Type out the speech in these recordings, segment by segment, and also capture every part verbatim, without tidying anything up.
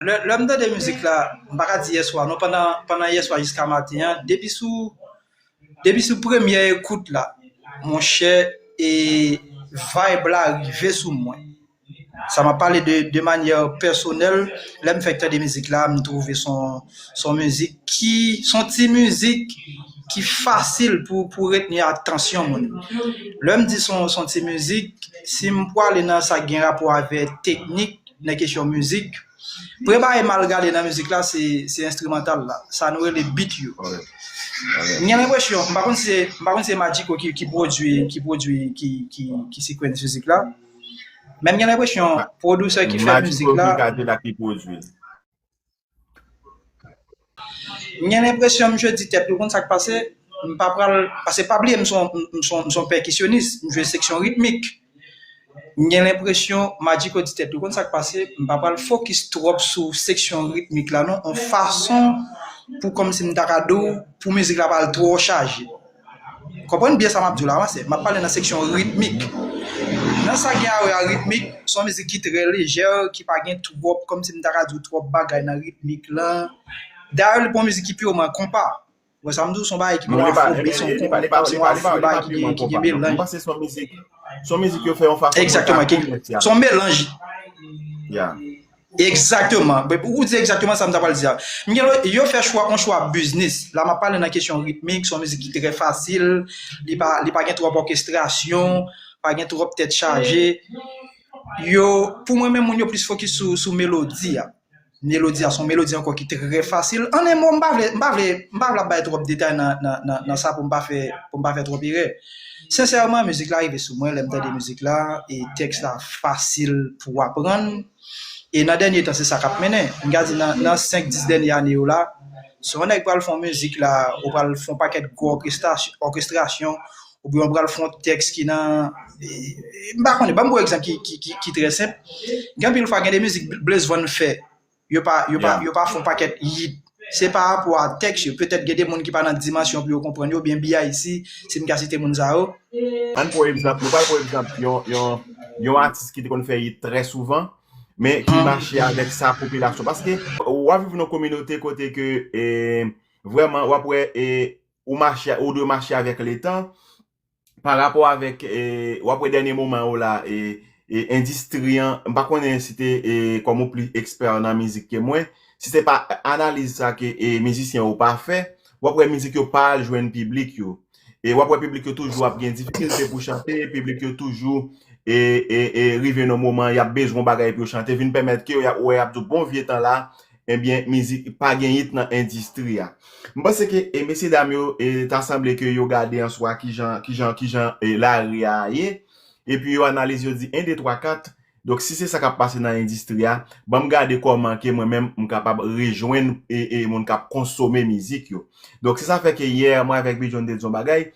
Lè, lè m tande mizik la, m pa ka di yèswa, non, pandan, pandan yèswa jiska maten an, depi sou, depi sou premyè ekout la, monchè, e vibe la rive sou mwen. Sa m ap pale de, de manyè pèsonèl, lè m fèk tande mizik la, m twouve son, son mizik ki, son ti mizik ki fasil pou, pou retni atansyon moun. Lè m di son, son ti mizik, si m pwale nan sa gen rapò avè teknik, nan kesyon mizik, premye bagay m al gade nan mizik la, se, se enstrimantal la. Sa nou rele beat yo. M gen lenpresyon, m pa konn si se, m pa konn si se Magico ki, ki pwodui, ki pwodui, ki, ki, ki sequence mizik la. Men m gen lenpresyon, pwodisè ki fè mizik la, ki pwodui. M gen lenpresyon misye di tèt li, ou konn sa k pase, m pa pral, paske pa bliye m se yon, m se yon, m se yon pèkisyonis, m jwe seksyon ritmik. M gen lenpresyon Magico di tèt li, ou konn sa k pase, m pa pral fokis twòp sou seksyon ritmik la non, yon fason pou kòmsi m ta ka di w, pou mizik la pa al twò chaje. Konprann byen sa m ap di w la, wi, se, m ap pale nan seksyon ritmik. Nan sa gen a wè a ritmik, se yon mizik ki trè lejè, ki pa gen twòp, kòmsi m ta ka di w twòp bagay nan ritmik lan. Dayè, li pa yon mizik ki piman konpa. Wè sa m di w, se yon bagay ki piman afrobeat, se yon konpa, se yon afro bagay ki gen, ki gen melanj. Se yon mizik yo fè yon fason. Egzakteman, ki, se yon melanj. Egzakteman. Ou di egzakteman sa m ta pral di a. M gen, yo fè chwa, yon chwa biznis. La m ap pale nan kesyon ritmik, se yon mizik ki trè fasil, li pa, li pa gen twòp òkestrasyon, pa gen twòp tèt chaje. Yo, pou mwen menm, moun yo plis fokis sou, sou melodi a. Melodi a, se yon melodi ankò ki trè fasil. An en mo, m pa vle, m pa vle, m pa vle ap bay twòp detay nan, nan, nan, nan sa pou m pa fè, pou m pa fè twòp erè. Sensèman, mizik la rive sou mwen, lè m tande mizik la, e tèks la fasil pou aprann. E nan dènye tan, se sa k ap mennen. M ka di nan, nan senk, dis dènye ane yo la, si yon nèg pral fè yon mizik la, ou pral fè yon pakèt gwo òkestrasyon, òkestrasyon, oubyen ou pral fè yon tèks ki nan, e, e, m pa konnen, ban m yon egzanp ki, ki, ki, ki trè senp. Gen anpil fwa, gen de mizik Blaze One fè, yo pa, yo pa, yo pa fè yon pakèt hit. Se pa rapò a tèks yo. Petèt gen de moun ki pa nan dimansyon pou yo konprann yo, oubyen B I C, si m ka site moun sa yo. Ann pran egzanp, nou pral pran egzanp yon, yon, yon atis ki te konn fè hit trè souvan, men ki mache avèk sa popilasyon. Paske w ap viv nan kominote kote ke, e, vrèman, w ap wè, e, ou mache, ou dwe mache avèk letan, pa rapò avèk, e, w ap wè dènye moman yo la, e, e, endistri an, m pa konnen si te, e, kòm ou plis ekspè nan mizik ke mwen, si se pa analiz sa ke, e, mizisyen yo pa fè, w ap wè mizik yo pa al jwenn piblik yo. E w ap wè piblik yo toujou ap gen difikilte pou chante, piblik yo toujou, e, e, e, rive nan moman y ap bezwen yon bagay pou yo chante, vin pèmèt ke y ap, wè y ap di w bon vye tan la, ebyen, mizik, pa gen hit nan endistri a. M panse ke, e, mesye dam yo, e, ta sanble ke yo gade an swa kijan, kijan, kijan, e, lari a ye, epi yo analize, yo di en, de, twa, kat. Donk, si se sa k ap pase nan endistri a, ban m gade kòman ke mwen menm, m kapab rejwenn, e, e, moun k ap konsome mizik yo. Donk, se sa fè ke yè, mwen avèk Bidjo, n te di yon bagay,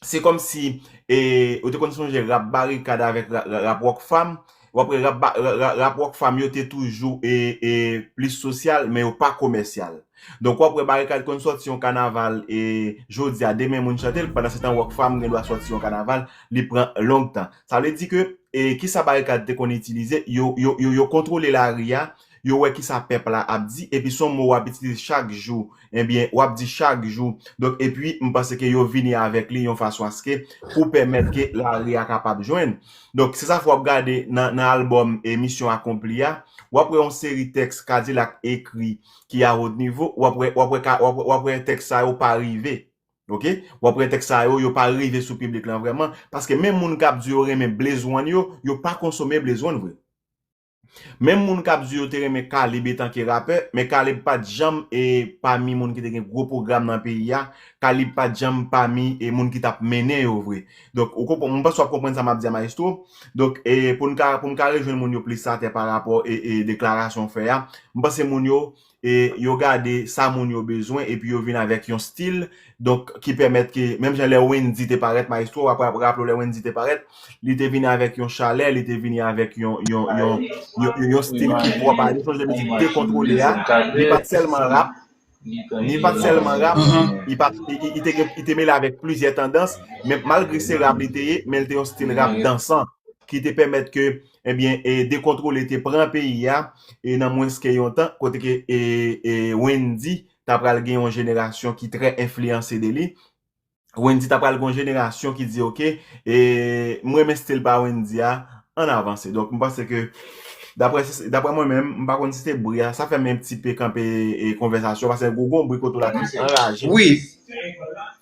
se kòmsi, e, ou te konn sonje rap Barikad avèk ra-, ra-, rap Rockfam. W ap wè rap, ba- ra- ra- rap Rockfam yo te toujou, e, e, plis sosyal, men yo pa komèsyal. Donk, w ap wè Barikad konn sòti yon kanaval, e, jodi a, demen moun chante l, pandan se tan Rockfam gen dwa sòti yon kanaval, li pran long tan. Sa vle di ke, e, kisa Barikad te konn itilize, yo, yo, yo, yo kontwole lari a, yo wè kisa pèp la ap di, epi se yon mo w ap itilize chak jou, ebyen, w ap di chak jou. Donk, epi, m panse ke yo vini avèk li yon fason aske pou pèmèt ke lari a kapab jwenn. Donk, se sa fè w ap gade nan, nan albòm, e, Misyon Akonpli a, w ap wè yon seri tèks Kadilak ekri ki a wo nivo, w ap wè, w ap wè, ka- w ap wè, w ap wè tèks sa yo pa rive. Oke? W ap wè tèks sa yo, yo pa rive sou piblik lan vrèman, paske menm moun k ap di yo renmen Blaze One yo, yo pa konsome Blaze One vre. Menm moun k ap di yo te renmen Kalib etanke rapè, men Kalib pa t janm, e, pami moun ki te gen gwo pwogram nan peyi a, Kalib pa t janm pami, e, moun ki t ap mennen yo vre. Donk, ou konprann, m panse w ap konprann sa m ap di a, Maestro. Donk, e, pou n ka, pou n ka rejwenn moun yo plis atè pa rapò, e, e, deklarasyon w fè a, m panse moun yo, e, yo gade sa moun yo bezwen, epi yo vin avèk yon stil, donk, ki pèmèt ke, menm jan lè Wendy te parèt, Maestro, w ap raple w lè Wendy te parèt, li te vini avèk yon chalè, li te vini avèk yon, yon, yon, yon, yon, yon stil ki pwòp a li, sonje mizik Dekontwole a, li pa t sèlman rap, li pa t sèlman rap, li pa t, li, li te gen, li te mele avèk plizyè tandans, men malgre se rap li te ye, men li te yon stil rap dansan. ki te pèmèt ke, ebyen, e, dekontwole te pran peyi a, e nan mwens ke yon tan, kote ke, e, e, Wendy ta pral gen yon jenerasyon ki trè enfliyanse de li. Wendy ta pral gen yon jenerasyon ki di, "Ok, e, m renmen stil pa Wendy a, ann avanse." Donk, m panse ke, daprè, daprè mwen menm, m pa konn si se bri a, sa fè m yon ti pe kanpe, e, konvèsasyon, paske gwo gwo bri kote w la ki anraje. Wi.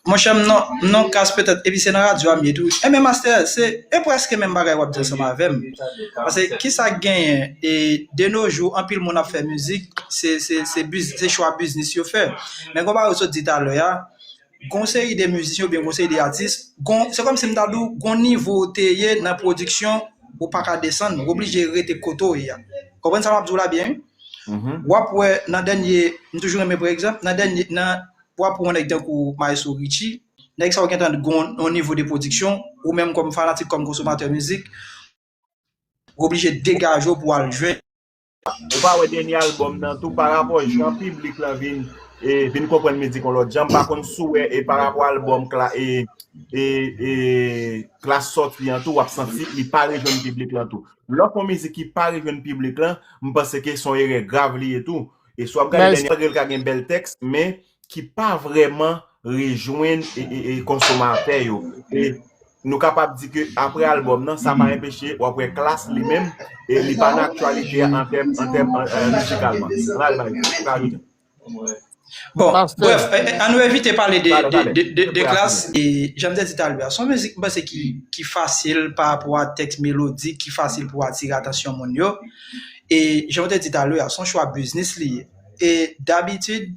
Monchè, m non, m non kas petèt, epi se nan radyo a m ye tou. Enben, Master, se e prèske menm bagay w ap di ansanm avè m. Paske kisa k genyen? E de nos jours, anpil moun ap fè mizik, se, se, se, biz, se chwa biznis yo fè. Men gon bagay ou sot di talè a, gon seri de mizisyen oubyen gon seri de atis, gon, se kòmsi m ta di w, gon nivo w te ye nan pwodiksyon, ou pa ka desann, ou oblije rete kote w ye a. Konprann sa m ap di w la byen, wi? W ap wè nan dènye, m toujou renmen pran egzanp, nan dènye, nan, w ap wè yon nèg tankou Maestro Richie, nèg sa yo gentan gon yon nivo de pwodiksyon, ou menm kòm fanatik, kòm konsomatè mizik, ou oblije degaje w pou w al jwenn. Ou pa wè dènye albòm nan tou, parapò jan piblik lan vin, e, vin konprann mizik yon lòt jan, m pa konn si w wè, e, parapò albòm Kla-, e, e, e, Klass sòti an tou, w ap santi li pa rejwenn piblik lan tou. Lè w fè yon mizik ki pa rejwenn piblik lan, m panse ke se yon erè grav li ye tou. E si w ap gade dènye, malgre l ka gen bèl tèks, men ki pa vrèman rejwenn, e, e, e, konsomatè yo. E nou kapab di ke apre albòm nan, sa pa enpeche w ap wè Klass li menm, e li pa nan aktyalite a an tèm, an tèm, an, an, mizikalman. Ann al bay, ou ka ajoute. Bon, brèf, e, e, ann nou evite pale de, de, de, de, de Klass. E jan m te di talè a, se yon mizik m panse ki, ki fasil pa rapò a tèks melodik, ki fasil pou atire atansyon moun yo. E jan m te di talè a, se yon chwa biznis li ye. E dabitid,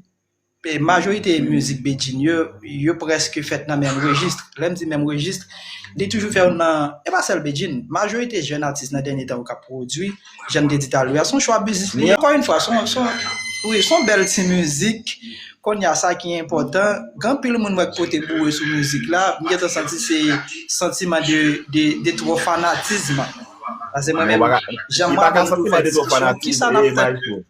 e majorite mizik Bedjine yo, yo prèske fèt nan menm rejis. Lè m di menm rejis, li toujou fè w nan, e pa sèl Bedjine, majorite jèn atis nan dènye tan yo k ap pwodui, jan m te di talè a, se yon chwa biznis li ye. Ankò yon fwa, se yon, se yon, wi, se yon bèl ti mizik. Kounye a, sa ki enpòtan, gen anpil moun wè k pote boure sou mizik la, m gentan santi se santiman de, de, de twò fanatism. Paske mwen menm, jan m ap di w, kisa n ap fè?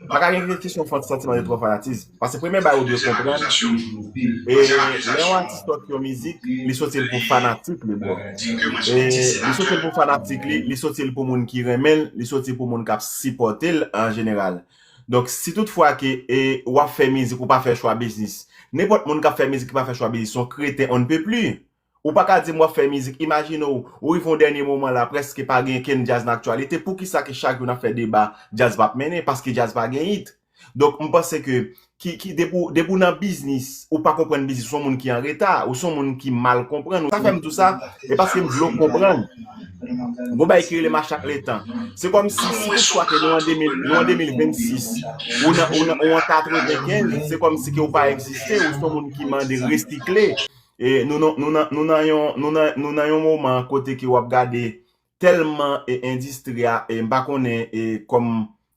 Pa ka gen kesyon fè santiman de twò fanatism. Paske premye bagay ou dwe konprann, e, lè yon atis sòti yon mizik, li sòti l pou fanatik li, bro. E li sòti l pou fanatik li, li sòti l pou moun ki renmen l, li sòti l pou moun k ap sipòte l an jeneral. Donk, si toutfwa ke, e, w ap fè mizik, ou pa fè chwa biznis, nenpòt moun k ap fè mizik ki pa fè chwa biznis, se yon kreten on ne peut plus. Ou pa ka di m w ap fè mizik. Imajine w, ou rive yon dènye moman la, prèske pa gen kenn djaz nan aktyalite. Poukisa ke chak jou n ap fè deba, djaz p ap mennen? Paske djaz pa gen hit. Donk, m panse ke, ki, ki, depi w, depi w nan biznis, ou pa konprann biznis, ou se yon moun ki an reta, ou se yon moun ki mal konprann. Sa fè m di w sa, e paske m vle w konprann. Gon bagay ki rele mache ak letan. Se kòmsi, si toutfwa ke nou an de mil, nou an de mil vennsis, ou nan, ou nan, ou an katrevenkenz, se kòmsi ke ou pa egziste, ou se yon moun ki mande resikle. E nou, nou, nou nan, nou nan yon, nou nan, nou nan yon moman kote ke w ap gade tèlman, e, endistri a, e, m pa konnen, e, kòm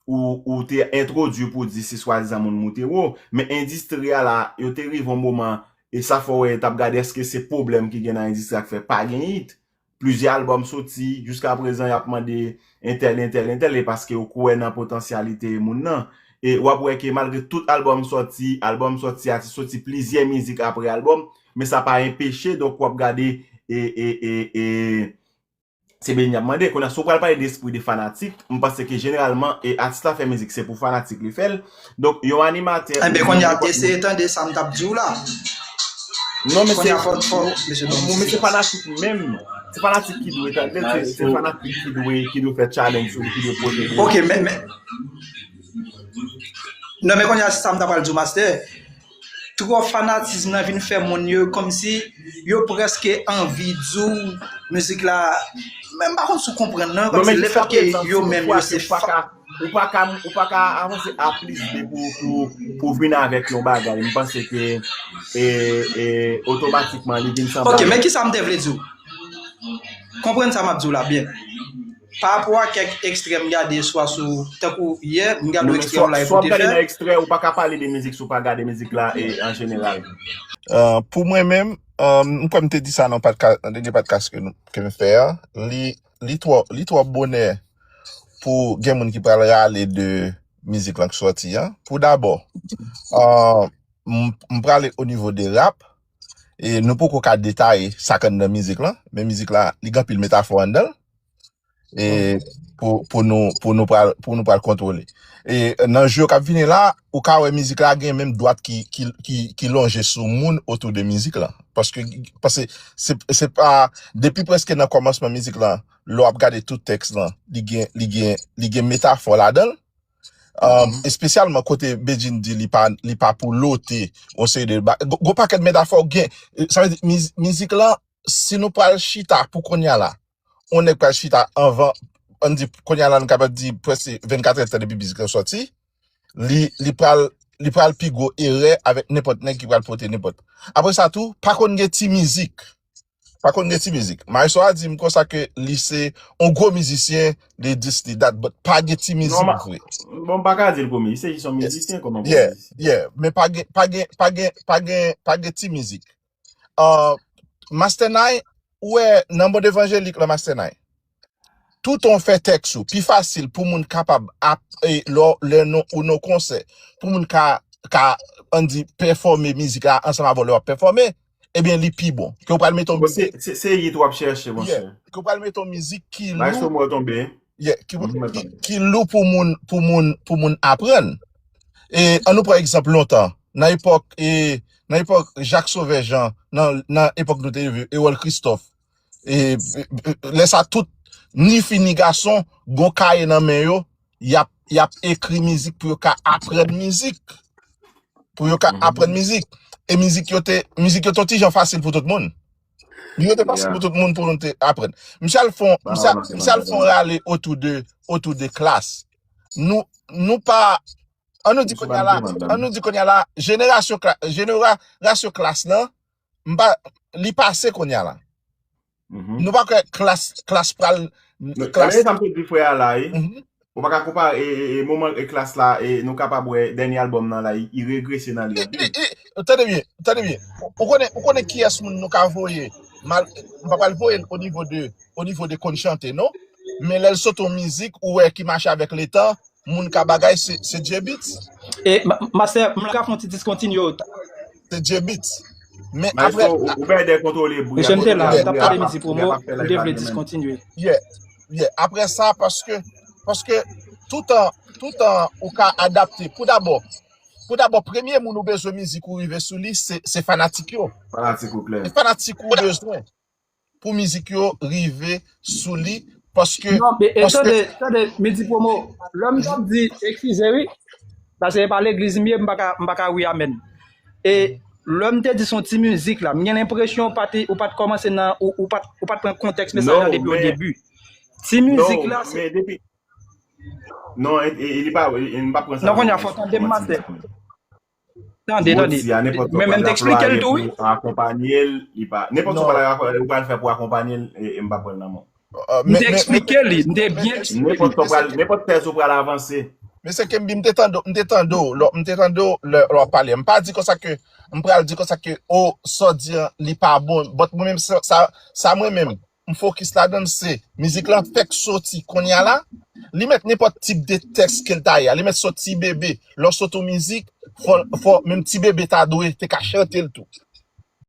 ou, ou te entwodui pou di se swadizan moun moute wo, men endistri a la, yo te rive yon moman, e sa fè w wè, t ap gade èske se pwoblèm ki gen nan endistri a k fè pa gen hit. Plizyè albòm soti, jiska prezan y ap mande entèl, entèl, entèl, e paske yo kwè nan potansyalite moun nan. E w ap wè ke malgre tout albòm sòti, albòm sòti, atis sòti, plizyè mizik apre albòm, men sa pa enpeche, donk w ap gade, e, e, e, e, se Bedjine y ap mande. Kounye a, si w pral pale de espri de fanatik, m panse ke jeneralman, e atis la fè mizik, se pou fanatik li fè l. Donk, yon animatè. Enben, kounye a, eseye tande sa m t ap di w la. Non, men se, men se fanatik menm. Se fanatik ki dwe tande l, se, se fanatik ki dwe, ki dwe fè challenge sou li, ki dwe poze li. Ok, men, men. Non, men kounye a, se sa m ta pral di w, Master. Twò fanatism nan vin fè moun yo kòmsi yo prèske anvi di w mizik la. Men m pa konn si w konprann non, kòmsi lefètke yo menm yo se fa- Ou pa ka, ou pa ka avanse a plis de pou, pou, pou vin avèk yon bagay. M panse ke, e, e, otomatikman, li vin sanble. Ok, men kisa m te vle di w? Konprann sa m ap di w la byen. Pa rapò a kèk ekstrè m gade swa sou, tankou yè, m gade yon ekstrè yon live ou te fè. Nan ekstrè, ou pa ka pale de mizik si w pa gade mizik la, e, an jeneral. Euh, pou mwen menm, euh, m kwè m te di sa nan podcast, nan dènye podcast ke nou, ke m fè a, li, li twò, li twò bonè pou gen moun ki pral rale de mizik lan k sòti an. Pou dabò, euh, m, m prale o nivo de rap, e nou poko ka detaye sa k anndan mizik lan, men mizik la, li gen anpil metafò anndan l. E pou, pou nou, pou nou pral, pou nou pral kontwole. E nan jou yo k ap vini la, ou ka wè mizik la gen menm dwat ki, ki, ki, ki lonje sou moun otou de mizik la. Paske, paske se, se pa, depi prèske nan kòmansman mizik la, lè w ap gade tout tèks lan, li gen, li gen, li gen metafò ladan l. Um, espesyalman kote Bedjine di li pa, li pa pou lote yon seri de ba, gwo, gwo pakèt metafò gen. Sa vle di, miz-, mizik lan, si nou pral chita pou kounye a la, yon nèg pral chita anvan, ann di, kounye a la, nou kapab di prèske vennkatrè tan depi mizik lan sòti, li, li pral, li pral pi gwo erè avèk nenpòt nèg ki pral pote nenpòt. Apre sa tou, pa konn gen ti mizik. Pa konn gen ti mizik. Maestro a di m konsa ke li se yon gwo mizisyen, li dis, li dat, but pa gen ti mizik vre. Bon, m pa ka di l gwo mizisyen, li se jis yon mizisyen kòman gwo mizisyen. Yeah, yeah. Men pa gen, pa gen, pa gen, pa gen, pa gen ti mizik. Uh, Master Nine, ou wè, nan mond evanjelik la, Master Nine, toutan w fè tèks ou, pi fasil pou moun kapab ap, e, lè, lè nou, ou nan konsè, pou moun ka, ka, ann di, pèfòme mizik la ansanm avè w lè w ap pèfòme, ebyen, li pi bon. Ke w pral mete yon mizik. Se, se, se it w ap chèche, monchè. Yeah, ke w pral mete yon mizik ki lou. Maestro mwen tonbe. Yeah, ki, ki, ki lou pou moun, pou moun, pou moun aprann. E ann nou pran egzanp lontan. Nan epòk, e, nan epòk Jacques Sauveur Jean, nan, nan epòk nou te viv, Erol Christophe, e, e, e, lè sa tout, ni fi ni gason, gon kaye nan men yo, y ap, y ap ekri mizik pou yo ka aprann mizik. Pou yo ka aprann mizik. E mizik yo te, mizik yo te yon ti jan fasil pou tout moun. Yo te fasil pou tout moun pou nou te aprann. Misye al fon, misye, misye al fon rale otou de, otou de klas. Nou, nou pa, ann nou di kounye a la, ann nou di kounye a la, jenerasyon kla-, jenerasyon klas lan, m pa, li pase kounye a la. Nou pa kwè klas, klas pral, klas. Men sa m te di frè a la, wi. Ou pa ka konpare, e, e, e, moman e klas la, e, nou kapab wè dènye albòm nan la, li, li regrese nan li anpil. Tande byen, tande byen. Ou konnen, ou konnen kiyès moun nou ka voye? Mal, m pa pral voye l o nivo de, o nivo de konn chante, non. Men lè l sot yon mizik, ou wè ki mache avèk letan, moun ka bagay, se, se J-Beatz. E, ma-, Master, m ka fè yon ti discontinue. Se J-Beatz. Men apre. Ou pèdè kontwole bri a. Mesye, m te la, m t ap pale Midi Promo, ou te vle discontinue. Yeah, yeah. Apre sa, paske, paske toutan, toutan ou ka adapte. Pou dabò, pou dabò, premye moun ou bezwen mizik ou rive sou li, se, se fanatik yo. Fanatik ou klè. Se fanatik ou bezwen. Pou mizik yo rive sou li, paske. Non, men e tande, tande, Midi Promo, lè m t ap di, eskize wi, paske e pa legliz m ye, m pa ka, m pa ka wi amèn. E lè m te di se yon ti mizik la, m gen lenpresyon ou pa t, ou pa t kòmanse nan, ou, ou pa t, ou pa t pran kontèks mesaj la depi o debi. Ti mizik la, se. Non, e, e, e li pa, e, e, m pa pran sa. Non, kounye a fò tande m, Master. Tande, tande. Mwen menm te eksplike l tou, wi. Pou akonpanye l, li pa. Nenpòt sa w pral, ou pral fè pou akonpanye l, e, e m pa pran l nan men w. M te eksplike li, m te byen eksplike li. Nenpòt sa w pral, nenpòt tèz ou pral avanse. Mesye Kenby, m te tande, m te tande w, lè, m te tande w lè, lè w ap pale. M pa di konsa ke, m pral di konsa ke, o, sa w di an, li pa bon. But mwen menm, sa, sa, sa mwen menm, m fokis ladan l se, mizik lan fèk soti kounye a la, li mèt nenpòt tip de tèks ke l ta ye a, li mèt soti bebe, lè w sot yon mizik, fò, fò, menm ti bebe ta dwe, te ka chante l tou.